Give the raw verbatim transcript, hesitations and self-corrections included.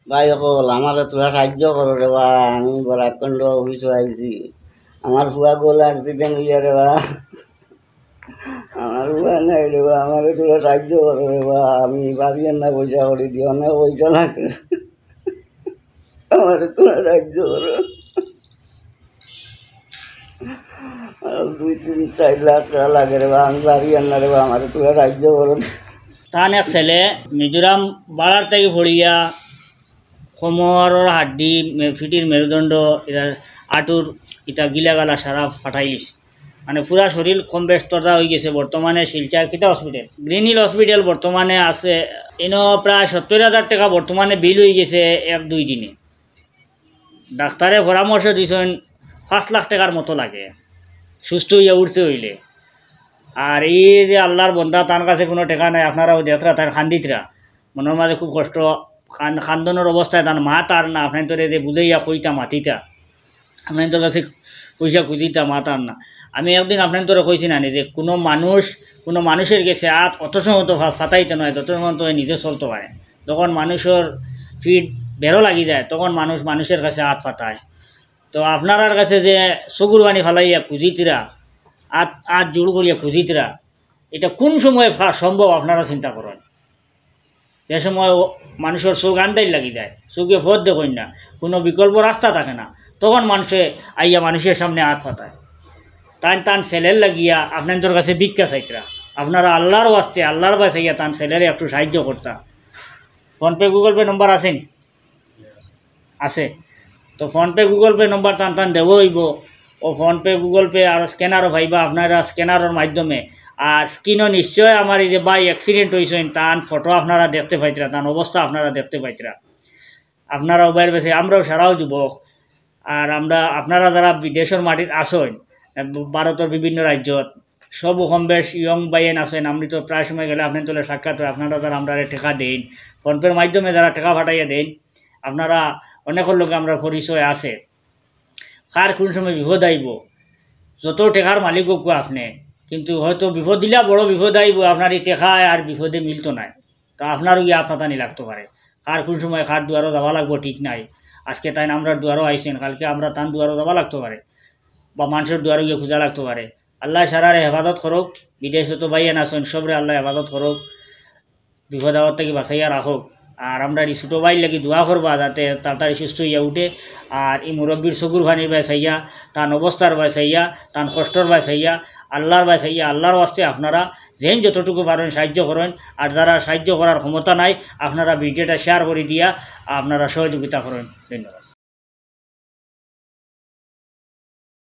ভাই অকল, আমারে তোরা সাহায্য করো রে বা, আমি বরাককেন্দ্র অফিসো আইছি। আমার ফুয়া গলা অ্যাক্সিডেন্ট অইয়া রে বা, আমার ফুয়া নাই রে বা, আমারে তোরা সাহায্য করো রে বা, আমি পারিয়ার না পয়সা করি দিও, অনেক পয়সা লাগে। আমারে তোরা সাহায্য করো। আর দুই তিন চাইর লাখ টেকা লাগে রে বা, আমি পারিয়ার না রে বা, আমারে তোরা সাহায্য করো। তান এক ছেলে মিজোরাম বাড়ার থাকি পড়িয়া কোমরর হাড্ডি, মে-, ফিটির মেরুদণ্ড, ইতার আটুর ইতা গিলা গালা সারা ফাটাইলিছে। মানে পুরা শরীর কম বেশ তরজা অইগেছে। বর্তমানে শিলচর কিতা হসপিটাল, গ্রিন হিল হসপিটাল বর্তমানে আছে। ইনো প্রায় সত্তর হাজার টেকা বর্তমানে বিল অইগেছে এক দুই দিনে। ডাক্তারে পরামর্শ দিছইন পাঁচ লাখ টেকার মতো লাগে সুস্থ অইয়া উঠতে অইলে। আর এই যে আল্লার বন্দা, তান কাছে কুনু টেকা নাই, আপনারাও দেখরা তাইন কান্দিতরা, মনর মাঝে খুব কষ্ট, কান-, কান্দনর অবস্থায় তান মাত আর না। আপনাইনতরে যে বুঝাইয়া কইতা মাতিতা, আপনাইনতর কাছে পয়সা খুজিতা মাত আর না। আমি একদিন আপনাইনতরে কইছি না নি যে কুনু মানুষ কুনু মানুষর গেছে আত অত সময় তো ফা-, ফাতাইতে নায়, তত সময় তো নিজে চলতে পারে। যখন মানুষর ফিট বেরো লাগি যায়, তখন মানুষ মানুষর কাছে আত ফাতায়। তো আপনারার কাছে যে চকুর পানি ফালাইয়া খুজিতরা, আত, আত জোড় করিয়া খুজিতরা, ইটা কুন সময় ফা-, সম্ভব আপনারা চিন্তা করইন। যে সময় ও-, মানুষর চোখ আন্দাইর লাগি যায়, চোখে পথ দেখইন না, কুনু বিকল্প রাস্তা থাকে না, তখন মানুষে আইয়া মানুষর সামনে আত ফাতায়। তাইন তান ছেলের লাগিয়া আপনাইনতর কাছে ভিক্ষা চাইতরা। আপনারা আল্লার ওয়াস্তে, আল্লার বায় চাইয়া তান ছেলেরে একটু সাহায্য করতা। PhonePe, Google Pay নম্বর আছে নি? আছে। তো PhonePe, Google Pay নম্বর তান তান দেওয়া অইবো। ও PhonePe, Google Pay আর স্ক্যানারও পাইবা আপনারা স্ক্যানারর মাধ্যমে। আর স্ক্রিনো নিশ্চয় আমার এই যে ভাই অ্যাক্সিডেন্ট অইছইন, তান ফটো আপনারা দেখতে পাইতরা, তান অবস্থা আপনারা দেখতে পাইতরা। আপনারা উবাইর বেশি, আমরাও সারাও যুবক। আর আমরা, আপনারা যারা বিদেশর মাটিত আছইন, ভারতর বিভিন্ন রাজ্যত, সব কম বেশ ইয়ং ভাইয়াইন আছইন। আমি তো প্রায় সময় গেলে আপনাইনতলে সাক্ষাৎ অয়, আপনারা যারা আমরারে টেকা দেইন, PhonePe-র মাধ্যমে যারা টেকা ফাটাইয়া দেইন, আপনারা অনেকর লগে আমরার পরিচয় আছে। কার কুন সময় বিপদ আইবো, যত টেকার মালিক অউক্কা আপনে, কিন্তু হয়তো বিপদ দিলা বড় বিপদ আইবো, আপনার এই টেকায় আর বিপদে মিলতো নায়। তো আপনারও গিয়া আত ফাতানি লাগতো পারে। কার কুন সময় কার দুয়ারো যাওয়া লাগবো ঠিক নাই। আজকে তাইন আমরার দুয়ারো আইছইন, কালকে আমরা তান দুয়ারো যাওয়া লাগতো পারে, বা মানষর দুয়ারো গিয়া খুজা লাগতো পারে। আল্লায় সারারে হেফাজত করউক, বিদেশো যত ভাইয়াইন আছইন সবরে আল্লায় হেফাজত করউক, বিপদ আপদ থাকি বাঁচাইয়া রাখউক। আর আমরার ই ছোটো ভাইর লাগি দোয়া করবা যাতে তাড়াতাড়ি সুস্থ অইয়া উঠে। আর ই মুরব্বির চকুর পানির বায় চাইয়া, তান অবস্থার বায় চাইয়া, তান কষ্টর বায় চাইয়া, আল্লার বায় চাইয়া, আল্লার ওয়াস্তে আপনারা যেইন যতটুকু পারইন সাহায্য করইন। আর যারার সাহায্য করার ক্ষমতা নাই, আপনারা ভিডিওটা শেয়ার করি দিয়া আপনারা সহযোগিতা করইন। ধন্যবাদ।